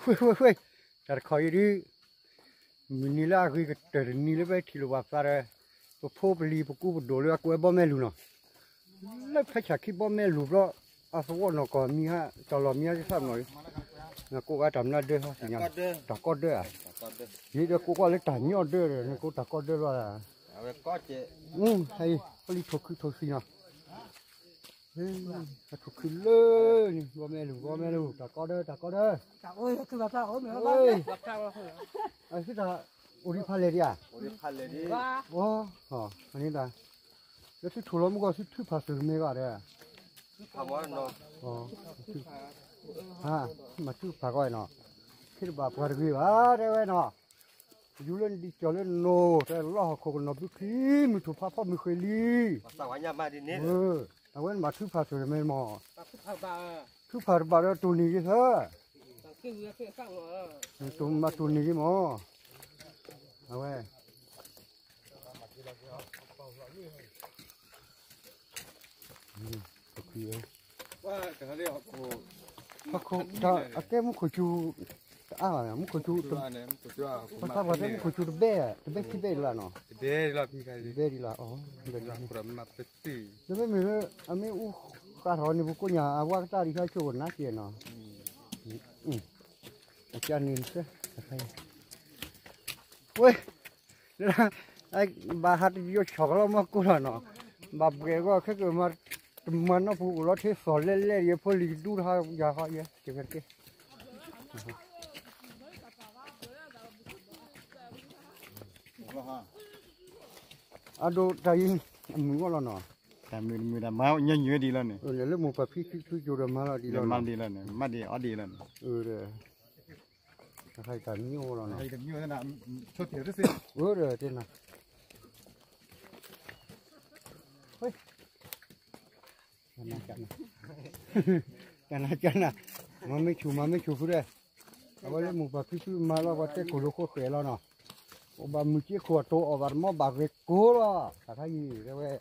ဝ့ၢ်ဝ့ၢ်ဝ့ၢ်, တၢ်တခီအံၤဒုး မုၢ်နံၤလၢအဂ့ၤကတၢၢ်တနံၤလၢပထံၣ်လိာ်ပာ်သးဒီး ပဖိပလံၤပကူပဒိၣ်လၢအကွဲးဘီမဲလူၤနီၤ, လၢဖဲဆၣ်ခံဘီမဲလူၤဘျီ အသဝီနီၢ်ကီၢ်မံၤဟါ တၢ်လီၢ်မံၤဟါသ့ၣ်သးမနီၤ, ကိးဂၤတၢ်မနုၤဒၢသ့ၣ်ညါ, တၢ်ကီဒၢဧါ, ယဒီးကိးကွၢ်လၢတၢ်ညီဒၢဒီး နကိးတၢ်ကီဒၢလီၤ, ဟဲအံၤ ပလံၤထိၣ်ခုထိၣ်သံနီၤ အထူၣ်ခုလၢန့ၣ် ဂီၢ်မဲလူၤ ဂီၢ်မဲလူၤ တၢ်ကီဒၢ တၢ်ကီဒၢ, အသုတၢ်အိၣ်ဒံးဖးလဲၢ်ဒံးဧါ, အန့ၣ်တၢ် လၢသုထိၣ်လီၤမူကီၢ် သုထုးဖးသုးကမဲဂၤဒီး, မၤထုးဖးကီၢ်နီၤ, ခ့တဘၣ်ပှၤတဂ့ၤဘၣ် တဲဝဲနီၤ, ယူၤလၢနဒံးကၠီၤလၢနိၤ တဲလီၤဟီၣ်ခိၣ်ကနီၤဘုချံ မုၢ်ထူၣ်ဖးဖီမုၢ်ဃ့ၢ်လံ, အဝဲနဘၣ်ထုးဖးသုးကမဲမး, ထုးဖးတဘၣ်ဒီးတိၢ်နီၣ်က့ၤသၢ, တိၢ်မၤတိၢ်နီၣ်က့ၤမး, အဝဲ ဟီၣ်ခိၣ် တၢ်အကဲမူခိၣ်စူၤ တအါဘၣ် မူခိၣ်စူၤ ပှၤသးပှၢ်တဲမူခိၣ်စူၤတဘဲ တဘဲခံဘဲဒ်လၢ်နီၤ, တဘဲဒ်လၢ်အီၤ, တဘဲမ့ၢ်လၢ အမ့ၢ်အူဃာ်ထီၣ်န့ၣ် ပကိးညါအဝဲကတၢၢ်ဒံးဟဲဆိၣ်ကနၣ်က့ၤနီၤ, အကန့ၣ် ဝဲ ဘၣ်ဟးတယိၤဆီၣ်ကလီမီၢ်ကိၢ်လီၤနီၤ, ဘၣ်ဘှဲးဂီၢ်ခဲကမၤ တမၤနီၢ်ပူၤအိၣ်လီၤထ့သီၣ်လဲၣ်လဲၣ် ယဖိလံၤကဒူတဟါယၤဟီယဲ ကဲကဲကဲ အဒိတၢ်အံၤ အမုာ်ဂီၢ်လီၤနီၤ, တၢ်မုာ်တမုာ်တၢ်မၤညီနုၢ်ဒံးလီၤန့ၣ်, လၢမိၢ်ပၢ်ဖံဖုကၠိဒီးမၤလီၤဒံးလီၤ, မၤဒံးလီၤန့ၣ် မၤဒံးအီၣ်ဒံးလီၤန့ၣ်, တၢ်မုာ်လီၤနီၤ, ကနၤကနၤ မၤမ့ၢ်ဆူၣ်မၤမ့ၢ်ဆူၣ်ဖုဒဲး, အဝဲလၢမိၢ်ပၢ်ဖံဖုမၤလီၤ ပှၤတဲခိၣ်လိာ်ဃိဃဲၤလီၤနီၤ, အိၣ်ဘၣ်မုၢ်က့ခိၣ်အတိၤအီၣ်ဘၣ်တမီဘၣ်ဂ့ၤကိၢ်လီၤ, တၢ်ခါအံၤတဲဝဲ ဃ့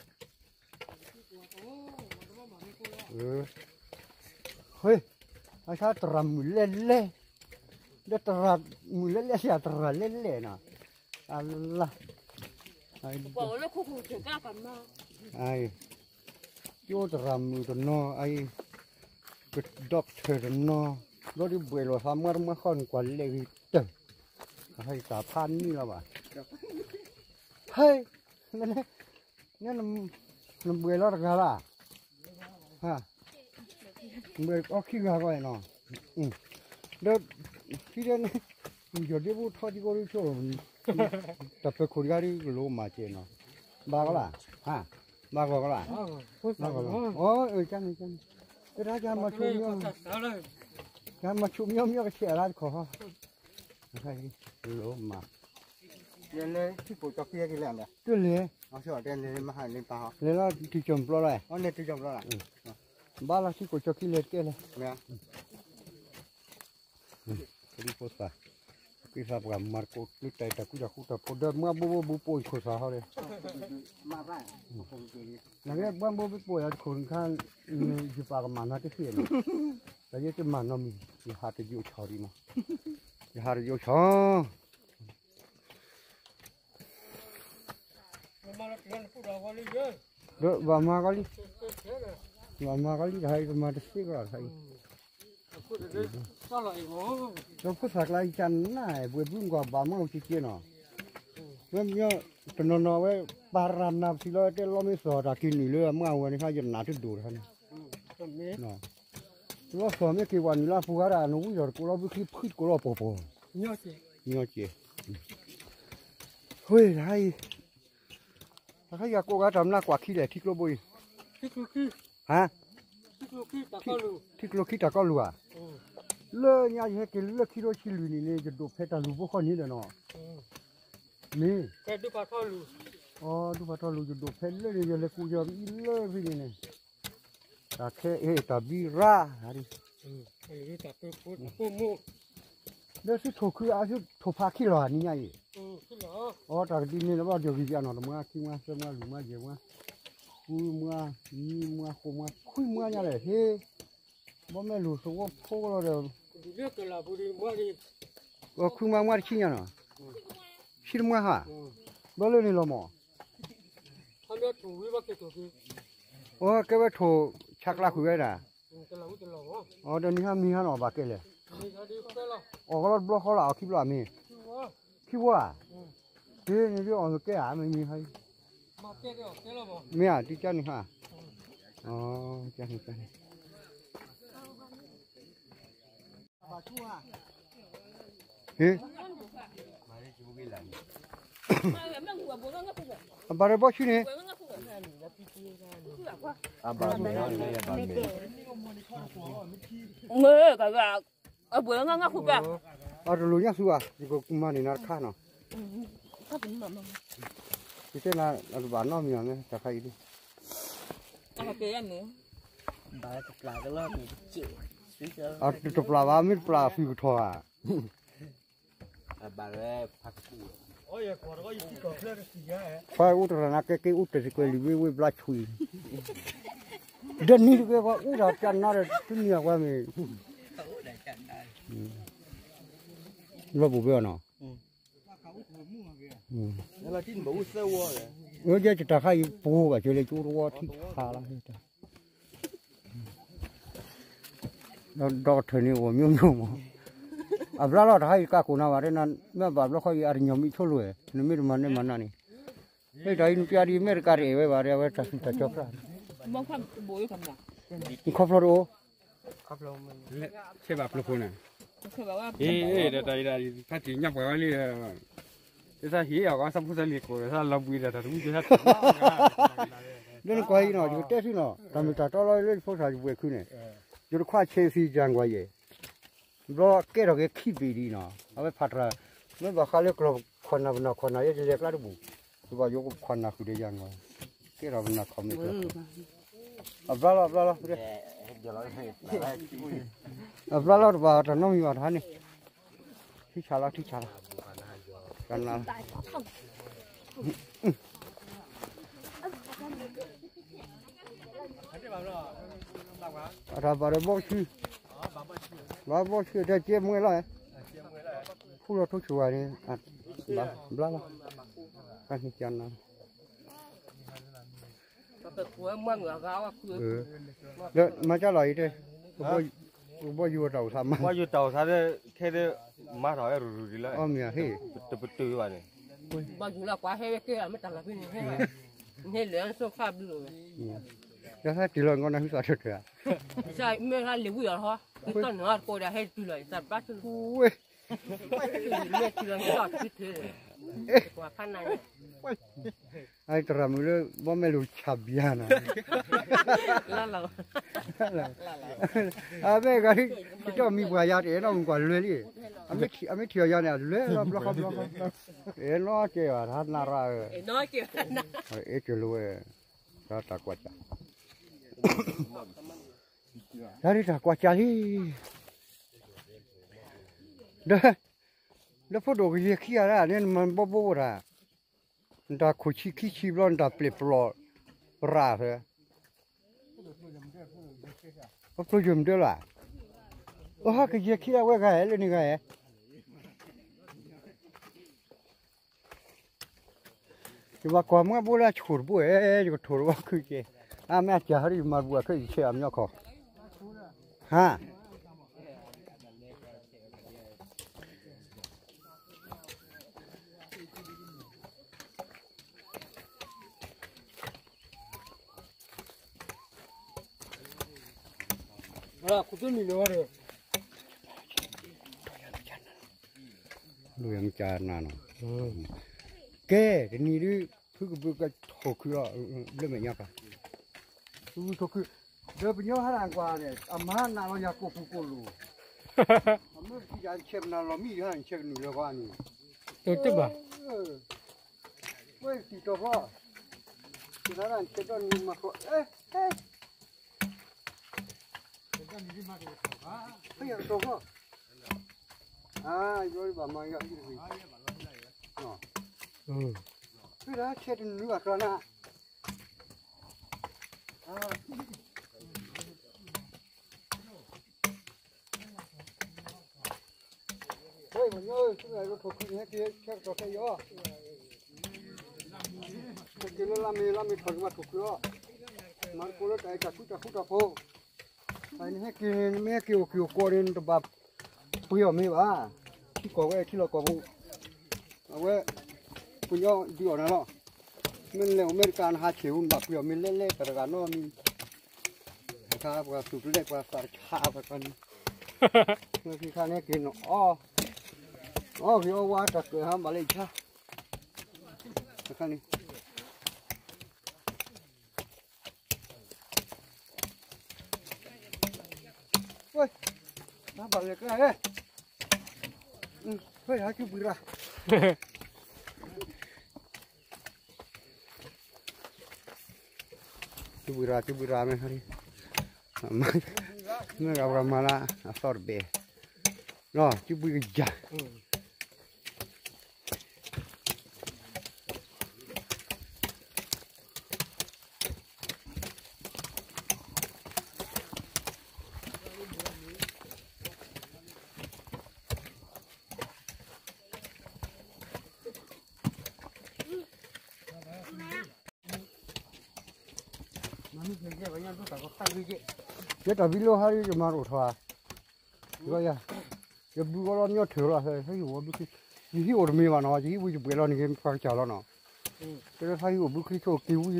အဆါတရၣ်မုၣ်လဲၣ်လဲၣ်, ဒီးတရၣ်မုၣ်လဲၣ်လဲၣ် ဆါတရၣ်လဲၣ်လဲၣ်နီၤ, အလါ ကၠိတရၣ်မုၣ်တနီၤ, ကဒီကထၢၣ်တနီၤ, ဘျီဒုးဘှဲးလိာ်သးမွဲတမွဲဃီန့ၣ် ကွၢ်လဲၣ်ဂ့ၤတၢၢ်, တၢ်ဖးနံၣ်လီၤဘၣ်, ဟဲ နဘှဲးလီၤတဂၤလၢ်, ဘှဲးအီၣ်ခံဂၤဃီနီၤ, ဒီး ခံဒဲးန့ၣ် ယီၢ်ဒ့ဖိထီကံကိးဒုဆိ တၢ်ပၢၤခိၣ်တဂၤဒုကလိၣ်မၤစဲးနီၤ, ဘၣ်ကီလၢ်, ဘၣ်ဂီၢ်ကီလၢ်, ဘၣ်ဂီၢ်ကီလၢ်, အကန့ၣ်ကန့ၣ်, တဒၣ်ကမၤဆိ ကမၤဆိမညီမညီကဆဲးအရၢတခီ, လိၣ်မၤ တလဲၤ, လဲၤလီၤထံကၠီၣ်ပျီလီၤ, ဘၣ်လီၤထံကၠီၣ်ခံလဲၤတကဲလဲၣ်, ဖိသၣ်, က့ၤသးပှၤမၤတကိးကျုးတၢ်တၢ်ကူတၢ်ဃူတၢ်ဖိးဒီးမွၢ်ဘိဘိဘူးပိာ်ယခိၣ်သးဟီဒီး, နကဲမွၢ်ဘိဘူးပိာ်ယခိၣ်နခါ, ယပာ်ကမၣ်နီတသ့ၣ်နီၤ, တၢ်ယဲတမၤနီတမံၤ, ယဟးတယိးဆီဒံးနီၤ, ယဟးတယိးဆီ ဒီးဘၣ်မၤကီလံ, ဘၣ်မၤကီလံ တဟါအံၤ ပမၤတသ့ကီးတဟါအံၤ, ဒီးဖိသၣ်ကျါအံၤကနၣ် ဘှဲးဘုကွၢ်ဘၣ်မၤအိၣ်ကကဲနီၤ, တနီၤနီၤဝဲ ပာ်ရၤနၤပထံလီၤ တဲလီမ့ၢ်သီၣ်တၢ်က့ၤနုာ်လၢအမါဝဲန့ၣ်ခါ ယနၢ်တဒိၣ်တခါန့ၣ်, လီသီၣ်မ့ၢ်က့ၤဝဲနုာ်လၢအပူၤဂၤဒၣ် နဝံယီၢ်တကိးလီၤ ဘုချံဖုတကိးလီၤပီၤပီၤ, ညီက့ၤ, ဝ့ၢ်တဟါအံၤ တခါယၤကိးဂၤတၢ်မနုၤကွၢ်ခံလဲၣ် ထံကျိဘိအံၤ, ဟါ, ထံကျိခံတၢ်ကီလူၤဧါ, လၢညါယဟဲက့ၤလၢခံထိဆံလွံၢ်နံၣ်န့ၣ် ယဒိၣ်ဖဲတၢ်လူၤဘိဃီန့ၣ်ဒီးနီၤ, မ့ၢ်, ဒူဖးထီလူၤ, ဒူဖးထီလူၤ ယဒိၣ်ဖဲလၢန့ၣ် ယလဲၤကူးယီၤအံၤလၢဖဲန့ၣ်န့ၣ်, တၢ်ခဲအံၤ တၢ်ဘံရါ, လၢသုထိၣ်ခုအသုထိၣ်ဖးခံလီၤဧါ နံၤညါအံၤ, အတၢ်ကဒုးန့ၣ်လၢဘၣ်ဒီးဂံၢ်ယၤနီၤ တမွါခံမွါသၢမွါလွံၢ်မွါယဲၢ်မွါ, ဃုမွါ, နွံမွါ, ဃိးမွါ, ခွံမွါညါလဲၣ် ဟ့, ဘီမဲလူၤသဝီဖိကလီၤဒီး အခွံမါမွၢ်တဆံညါနီၤ, ဆံတမွၢ်ဟါ, ဘၣ်လၢန့ၣ်လီၤမး, အကဲဝဲထိၣ်ဆးကျးဃုာ်ဝဲဒၣ်, အဒီးနံၤဟါမံၤဟါနီၤ ဘၣ်ကဲလဲၣ်, အီၣ်ကလီတဘျီဃီလၢအီၣ်ခံဘျီအမ့ၢ်, ခံဝီဧါ, က့န့ၣ်ဒ်အီၣ်ကဲဧါ မ့ၢ်မံၤဟါ, မ့ၢ်ဧါ တကါန့ၣ်ဟါ, ကန့ၣ်ကန့ၣ် ဟ့ၣ်, အဘၣ်ရဘီဆူန့ၣ်, အဘၣ်မ့ၢ်, အဘၣ်မ့ၢ်, အဘၣ်မ့ၢ်, အဘၣ်မ့ၢ်, အတလိၣ်ညါဆူဘၣ်, ယကမၤန့ၢ်နၤတခါနီၤ, ယတဲနၤ အတဘၣ်နီတမံၤဘၣ်မ့ၢ် တၢ်ခါအံၤဒ် တပျၢ်ဘၣ် မ့ၢ်တပျၢ်အသုကထီၣ်ဧါ, ဖဲအိၣ်တရၢနၤကဲက့ၤအိၣ်တရံးကွဲးလံာ်ဝ့ဝ့ဘျါဆူၣ်အံၤ, ဒီးနံၤတကဲပှၤအိၣ်တၢ်ကနါဒီး တနံၤအပှၤမ့ၢ် လီၤပူၤဖဲအီၤနီၤ, အဝဲကဲတၢ်ခါအံၤပူၤဘၣ်ကၢၤလၢကၠိတဝီထံဆါလီၤ, ဒီးကထၢၣ်န့ၣ် အိၣ်မျိုးမျိုးမး, အဘျါလီၤတဟါအံၤကးကိးနၤဘၣ်တဲနၤ, မ့ၢ်ဘၣ်ဘျီဃီအံၤ အတညီမံဆိလိာ်ဝဲ, နမ့ၢ်တမၤန့ၢ်မၤနၤန့ၣ်, မ့ၢ်တၢ်အံၤနပျၢ်ဒ်အံၤ မ့ၢ်တကးတအဲၣ်ဝဲဘၣ်တဲ အဝဲတၢ်သူၣ်တၢ်ကၠီဖျါ, ခီဖျိတအိၣ် ဆဲးဘၣ်ပျိခိၣ်န့ၣ်, အ့ တၢ်အံၤ ဖါတံၢ်ညၣ်ပှၤဝဲလံ, တသးဟ့ၣ်အီၤကီးသးဖိသးလံၤကိးဒီးသးလီၤဘှံးဒီးတၢ်တမုၢ်ကဟဲ, လၢနကွၢ်အံၤနီၤ ယကတဲသုနီၤ တၢ်မ့ၢ်တၢ်တီလီၤလၢယဖိသၣ်ယပှဲၤခုန့ၣ်, ယတခွါဆဲးသံယၤကွၢ်ယဲၢ်, ဘျီကဲထီၣ်က့ၤခံဘ့ၣ်ဒ်နီၤ အဝဲဖးတရၢ်, မ့ၢ်ဘၣ်ဃးလၢကျီၢ်ခွါနၢ်ပနၢ်ခွါနၢ်ယဲယလဲၤကျါတဘူၣ်, ယဘၣ်ယိၣ်ခွါနၢ်ဃုာ်ဒီးယၤနီၤ, ကဲထီၣ်ပနၢ်ခီၣ်မ့ၢ်ကျီၢ် အဘျါလီၤ အဘျါလီၤ, အဘျါလီၤတဘၣ်တၢ်နီတမံၤဘၣ်တဟါန့ၣ်, ထံဆးလီၤ ထံဆးလီၤ, ကနၤလီၤ, အတၢ်ဘၣ်ဒီးဘီဆူ, ဘၣ်ဘီဆူတၢ်ကဲမွဲလီၤ, ဖူလီၤထိၣ်ဆိဝဲန့ၣ်, ဘျါလီၤ, ကနၤ ဒီးမၤကၢ်လီၤအံၤတဲ, ဘီယူၤတၢ်အိၣ်သးမး, ဘီယူၤတၢ်အိၣ်သးဒီး ခဲဒီး မၤထီၣ်ဝဲရူၤရူၤဒံးလီၤ, အီၣ်မ့ၢ်အဟ့ၣ်, တပတုာ်ဘၣ်န့ၣ်, ဘီယူၤလၢကွၢ်ဟဲဝဲကဲမ့ၢ်တၢ်လီၤဖဲန့ၣ်, ဟဲလၢအစိၣ်ခါဘျုးလီၤဝဲ, ဒီးသးတ့ၢ်လီၤကီနၤဟုသးတၢၢ်တၢၢ်, မ့ၢ်လၢလံာ်ဝံၣ်အီၤဟီ, ကီနၤဟီတကိးဒီးဟဲတုၤလီၤ ယသးဘျါတုၤလီၤ, မ့ၢ်တုၤလီၤန့ၣ်လီၤတုၤထဲ, ကွၢ်ဖးနၤန့ၣ် အတရၢ်မုၢ်လၢ ဘီမဲာ်လိာ်ဆၣ်ဘျါနီၤ, အမ့ၢ်ဂၤဒ် ကတီၢ်မံၤပှၤယၤတအဲၣ်နီၣ်မုၢ်ကွၢ်လွဲလံ, အမ့ၢ်ထံၣ်အီၤယၤန့ၣ် အလွဲလီၤဘျီဃီဘျီဃီ, အဲၣ်နီၣ်ကဲဘၣ် တၢ်နၢ်ရၣ်ဧၢ, အဲၣ်ကၢၤလိာ်ဝဲ, တၢ်ကွၢ်ကၢ်, တၢ်ဒ်တၢ်ကွၢ်ကၢ်လံ, ဒီး လၢဖိဒိၣ်ကယဲၢ်ခံဂၤဒၣ်န့ၣ် နမၤဘီဘိဝဲဒၣ်, နတၢ်ခိၣ်ဆံခံဆံဘျီ နတၢ်ပျဲၢ်ပျီၢ်ရၣ်ဖဲ, ပျိယိၤမတၤလၢ, အဟဲကယဲၢ်ခံဂၤဝဲဂၤဟဲလၢန့ၣ်ဂၤဟဲ ယဘၣ်ကွၢ်မွဲဘိလၢအဆိၣ်တဘိဧဲ, ယကထိၣ်တဝီခုက့ၤ, အမ့ၢ်အစၢ်ဟဲဒ်ယမၤတဘူၣ်အခီ ယဆဲးအီၤမညီခီ, ဟါ, လၢယမကနၢ်နီၤ, ကဲ, တနံၤဒ်, ဖုကဘုးကထိၣ်ခုလီၤ, လၢမဲာ်ညါပၤ, ဖုကဘုးထိၣ်ခု, ဒီးပညီဟဲဒၣ်ကွၢ်န့ၣ် အမၤနးလီၤယၤကိၢ်ပူၤကိၢ်လိၤ, အမ့ၢ်တထံၣ်ယၤဆဲးပနၢ်လီၤမံယၤဆဲးကနုာ်လၢၤကွၢ်န့ၣ်, တဘၣ်, ဝဲတံၤတီၤဖီ, တံၤတီၤဖီ, ဖဲယကတိၤဃီ, အါ, ယဘၣ်မၤယၤ, ဖဲဒၣ်ဆဲးတနုာ်ဘၣ်ကျီနၤ, အါ, အါ, ဝဲမညီ သူၣ်လၢထိၣ်ခုန့ၣ် ဟဲက့ၤဆၢကတီၢ်ခဲအံၤအီၤ, ဟဲက့ၤလၢလါမ့ၤ လါမ့ၤထီၣ်က့ၤဘၣ်ထိၣ်ခုအီၤ, မၤတကိးလၢတၢ်အဲၣ်တၢ်ကွံတၢ်ဃူတၢ်ဖိး, နဟဲက့ၤန့ၣ် နမ့ၢ်ဟဲက့ၤအိၣ်က့ၤအိၣ်ကီးန့ၣ် နတဘၣ်ပှ့ၤအီၤမ့ၤဘၣ်, ထံကီၢ်ဝဲထံလီၢ်ကီၢ်ပူၤ, အဝဲ ပညီဒုးအီၣ်နၤလီၤ, မ့ၢ်နလဲၤအိၣ်အမဲရကၤ နဟးဆ့ၣ်ဧိၤ နဘၣ်ပှ့ၤအီၤမ့ၤလဲၣ်လဲၣ် တဂၤနီတမံၤ, တခါပှၤသူၣ်တလဲပှၤသးတခါပှၤကီန့ၣ်, မ့ၢ်ခံခါန့ၣ်က့ၤနအီၣ်, အီၣ်က့ၤအီၣ်ဝါတၢ်ကၢၢ်ဟးဘၣ်လၢယဆါ, တခါန့ၣ် ဝဲ, နဘၣ်လဲၤကျါလဲၣ်, ဝဲ ဟဲက့ၤဘှံးရၤ, က့ၤဘှံးရၤ က့ၤဘှံးရၤမ့ၢ်, မ့ၢ်ဂၤပှၤမၤလၢအသီတဘ့ၣ်, လီၤ က့ၤဘှံးကယၤ ယဲတၢ်ဘံလိဟါဒ်ယမၤတအိၣ်ထီၣ်ဧါ, ယဘုကီလီၤ ညီထၢၣ်လီၤ, ယဟံၣ်အိၣ်တမ့ၢ်ဘၣ်နီၤ, ယဟံၣ်အိၣ်ဘုက့ၤဆိၣ်က့ၤဝံၤ ယပှဲၤလီၤန့ၣ်က့ၤ ပှၤက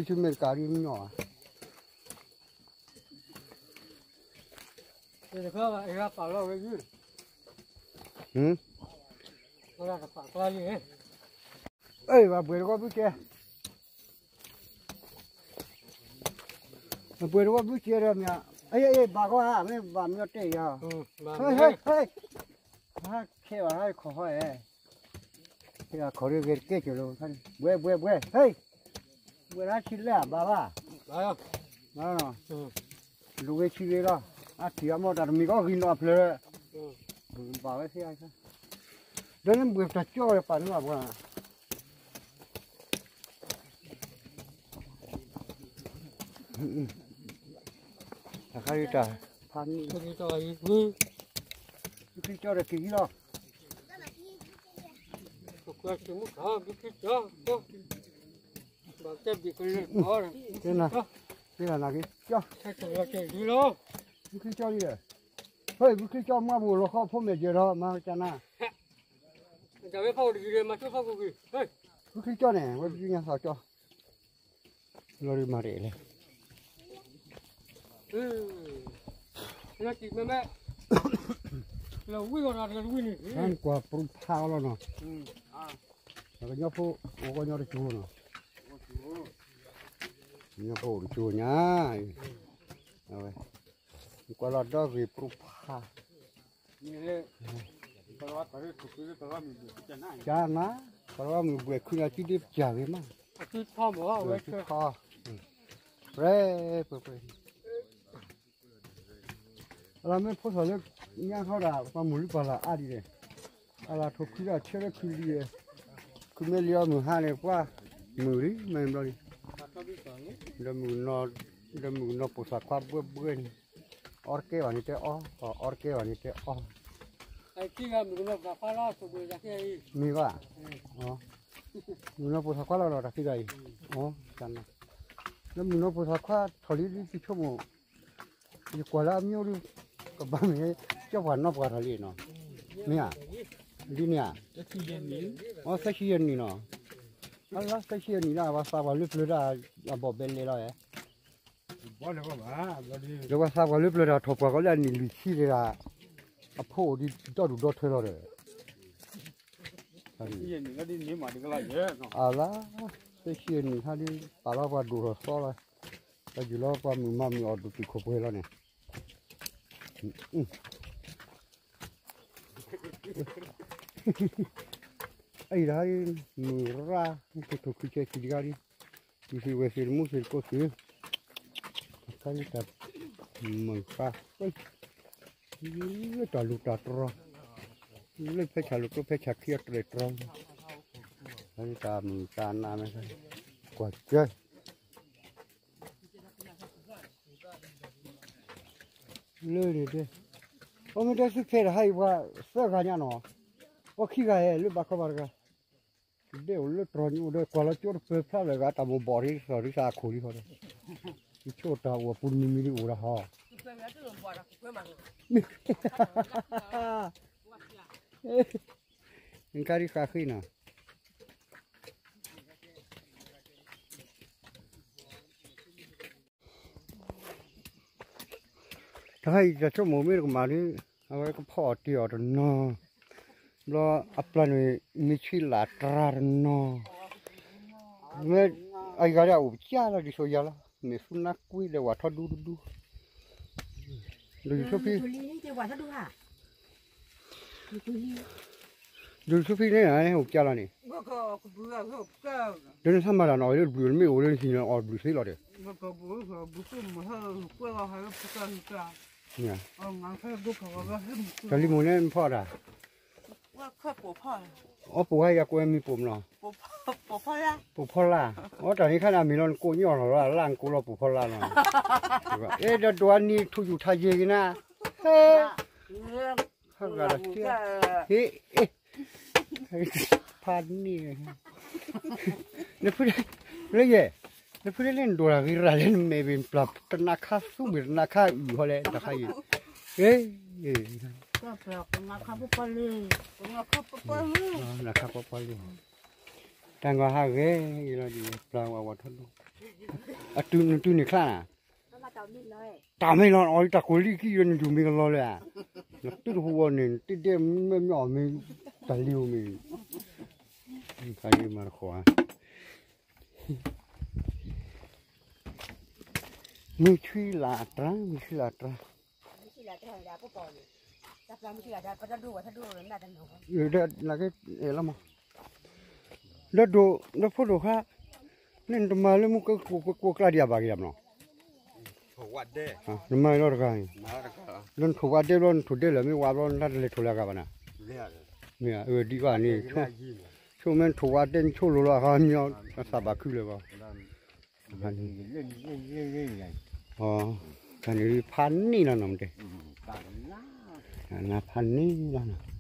စၢ်လီၤနီၤ, တဲလၢဟံၣ်အိၣ်ဘုက့ၤဆိၣ်က့ၤဝံၤ ယဆိမဲာ်တကးဒ်မညီဘၣ် အ့ ဘၣ်ဘှဲးတကီဘုကဲ, ဘှဲးတကီဘုကဲဒီးမ့ၢ်, အ့ အ့ ဘၣ်ကီဧါ, မ့ၢ်ဘၣ်မ့ၢ်တဲယၤ, ဟဲ ဟဲ ဟဲ ဟဲခဲဘၣ် ဟဲခီၣ်ဟီအဲ, ဟဲခီၣ်ဒီးဂဲၤတကဲကၢၤလီၤ, ဘှဲး ဘှဲး ဘှဲး ဟဲ, ဘှဲးလၢဆံလဲၣ် ဘၣ်ဘၣ်, ဘၣ်လီၤ, လူၤဝဲဆံဂ့ၤလီၤ, အထံၣ်အမိၢ်တၢ်တမံၤကီၢ်ဂံၢ်နီၣ်အဖျၢၣ်, ဘၣ်ဝဲသ့ၣ်, ဒီးလၢဘှဲးတၢ်ကၠီဝဲပာ်န့ၢ်ဘၣ်ပှၤ တၢ်ခါဒ်တၢ်ဖးန့ၣ်, ဘုခလံကၠီဒီးက့ၤလီၤ, ဘုခလံကၠီ, ဘၣ်တဲဘံၣ်ကလၢာ်, တဲနၤ, တဲနၤနၤက့ၤ, ကၠီ, ဘုခလံကၠီလံဒီး, ဟဲ ဘုခလံကၠီမါပူၤလီၤဃီဖိမဲာ်ယဲၢ်ဒီး မၤကနၤ, ဘုခလံကၠီန့ၣ် ဝဲဒုညါသးကၠီ လီၤဒုးမၤတအဲၣ်လဲၣ်, ကွၢ်ပြူဖးအီၤလီၤနီၤ, ကညီဖိအိၣ်ကညီတကၠိနီၤ, ကညီဖိအိၣ်တကၠိညါ, အဝဲ, ကွၢ်လီၤဒီဂ့ၤပြူဖး ကနၤ, ကလီၤဝါမုၢ်ဘှဲးခုလီၤ စုဒ့ပစၢ်ဂ့ၤမး, ထီ, ရဲ, ပှဲၤပှဲၤ, အလီၤမ့ၢ်ဖိသၣ်လၢ ညါထီဒၣ် ပှၤမုၢ်လံပှၤလၢ်အါဒ်လဲၣ်, အလၢထိၣ်ခုဒၣ်ဆၢလၢခုလံ, ခုမ့ၢ်လံအီၤမုၢ်ဟါန့ၣ် ပှၤမုၢ်လံ မ့ၢ်ဘျီလံ, ဒီးမုၢ်ကနီၤ, ဒီးမုၢ်ကနီၤပိာ်သၣ်ခွါဘှဲဘှဲန့ၣ်, အီတကဲဘၣ်န့ၣ်တဲအီ, အီတကဲဘၣ်န့ၣ်တဲအီ, မ့ၢ်ဘၣ်, မုၢ်ကနီၤပိာ်သၣ်ခွါလီၤလီၤတၢ်ခံဂၤအံၤ, ဒီးမုၢ်ကနီၤပိာ်သၣ်ခွါထီၣ်လံဒ်သုဆိကမိၣ်, ယကွၢ်လၢအမ့ၢ်အိၣ်ဒ်, ကဘၣ်မ့ၢ်, ကၠီပှၤနီၢ်ပှၤထီၣ်လံနီၤ, မ့ၢ်ဧါ, ဒ်န့ၣ်ဧါ, အီ သၢဆံယဲၢ်နံၣ်နီၤ, အလါ သၢဆံယဲၢ်နံၣ်ဒၣ် ပှၤသးပှၢ်လၢပျၢၤတၢ်, အဘီၣ်ဘဲလဲၤလီၤဧါ ဒီးပှၤသးပှၢ်လၢပျၢၤတၢ်ထီၣ်ပှၢ်ကီးလၢအနံၣ်လွံၢ်ဆံတဂၤ, အဖိအိၣ်ဒံးဒီဒူၣ်ဒီထၢလီၤဒီး, အလါ, သၢဆံယဲၢ်နံၣ်ခါဒ် ပာ်လီၤပှၤဒိၣ်ထီၣ်သီလီၤ, ပယုၢ်လီၤပှၤမုၣ်မၤမုၣ်အီၣ်ဒိၣ်တုာ်ခိၣ်ပှဲၤလီၤန့ၣ် အံၤဒၣ် မုၢ်ရၢ် ကထိၣ်ခုဆဲးဆံးတဂၤဒ်, မုၢ်သ့ၣ်ဝဲၢ်သ့ၣ်တမူသ့ၣ်တကိးသ့ၣ်, အခါလၢတၢ်မုၢ်ဃါ, လၢတၢ်လူၢ်တၢ်တြီ, လၢဖဲဆၣ်လူၢ်ကျိဖဲဆၣ်ခံအတြဲၤတြီ, အခါလၢတၢ်မုၢ်တၢ်နၤမ့ၢ်, ကွၢ်ကၢ လၢန့ၣ်တဲ, အမ့ၢ်တဲသုခဲဒီးဟါအံၤပှၤသၢဂၤညါနီၤ, ပှၤခံဂၤဟဲလၢဘၣ်ခီဘၣ်တဂၤ, ဒဲအိၣ်လၢတြီၤညိအိၣ်ဒီး ကွၢ်လီၤကၠိတပၢၤဖျါလၢဂၤ တၢ်မိၢ်ဘီၣ်ရ့သီၣ်ရ့သးအခိၣ်လံဃီဒီး, ယဆိတၢ်အိၣ်အပူၤနံၤမံၤဒ်အိၣ်ဒၣ်ဟီ, နခါဒ်ဃးဃ့နီၤ တခါအံၤတၢ်ဆိကမိၣ်မ့ၢ်တကမၣ်ဒီး အဝဲကဖီၣ်အီၤတ့ၢ်အီၤတနီၤ, ဘျီအပျၢ်န့ၣ် မ့ၢ်ဆံလၢ်တြၢ်တနီၤ, မ့ၢ်အဂၤဒၣ်အိၣ်ပကၢ်လီၤ ဒ်သိးယၤလီၤ မ့ၢ်သူနါကွ့ဒီးဝၣ်ထီၣ်ဒူဒူဒူ, ဒ်သိးဖံ ဒ်သိးဖံန့ၣ် အိၣ်ပကၢ်လီၤန့ၣ်, ဒီးနသးမၤတၢ်နီၤ အီၤလၢတဘျုး နမ့ၢ်အိၣ်လၢနဟံၣ်န့ၣ် အီၣ်တဘျုးသ့လီၤဒီး, တၢ်လံၤမိၢ်န့ၣ်နဖီၣ်တၢ်, တၢ်လံၤမိၢ်န့ၣ်နဖီၣ်တၢ်, အီၣ်ပိာ်ဝဲယၤကိးမံၤပိာ်မနီၤ, ပိာ်ဖီလာ်, အီၣ်တၢ်န့ၣ်ခါန့ၣ် အမံၤလီၤနကိးညီၢ်လီၤလၢ်လၢ်နကိးလီၤပိာ်ဖီလာ်လီၤ, အဲၣ်ဒိးဒွးနံၤထူၣ်ယူၣ်ထါယ့ၤက့ၤနၤ, ဟဲ ဟဲဂၤဒီးကဲ, ဟ့ၣ်, ဖးန့ၣ်, လၢယဲ, နဖုလၢနဒိၣ်တၢ်ဂ့ၤရၤလၢနမဲာ်ဘ့ၣ်ပျၢ်တနၤခါသူဘ့ၣ်တနၤခါအုၣ်ဟီလဲၣ်တခါအံၤ, ဟ့ၣ်, နၤခါပှၤပှၤလံ, တၢ်ဂီၤဟးဂဲၤအံၤလီၤဒ်ပျၢ်ဝဲဝဲထီၣ်ဒိၣ်, အတုၤနတုၤန့ၣ်ချါနၤ တၢ်မ့ၢ်လီၤအီၤတၢ်ကိးလံခံဒီးနယူၤမ့ၢ်ကလီလၢၤဧါ, နတုၤတဟူးဝဲန့ၣ် နတ့ဒဲမ့ၢ်မ့ၢ်အီၤမ့ၢ်, တၢ်လံၤအိၣ်မ့ၢ်, ခါယမၤတခီဧါ, မုၢ်ဆံလၢ်တြၢ် မုၢ်ဆံလၢ်တြၢ်, လၢကဲအဲၣ်လီၤမး, လၢဒိၣ်လၢဖိဒိၣ်ခါ, န့ၣ်နတမၤလၢမူကကိးကျါဒံးအဘၣ်က့ၤဒၣ်မနီၤ, နမၤလီၤတဂၤအံၤ, လၢနထိၣ်ဝါဒဲဘျီ နထိၣ်ဒဲလၢာ်မ့ၢ်ဝါဘျီ နတၢ်တလဲၤထိၣ်လၢအဂၤဘၣ်နၤ, မ့ၢ်အဒ်ဘၣ်န့ၣ်, ဆိမ့ၢ်နထိၣ်ဝါဒဲနဆိလိၤလီၤအဂၤမ့ၢ်အီၤ နသးဘၣ်ခုလၢာ်ဘၣ်, တၢ်န့ၣ်ဖးန့ၢ်လီၤနီၤမတဲ, နဖးန့ၢ်လီၤ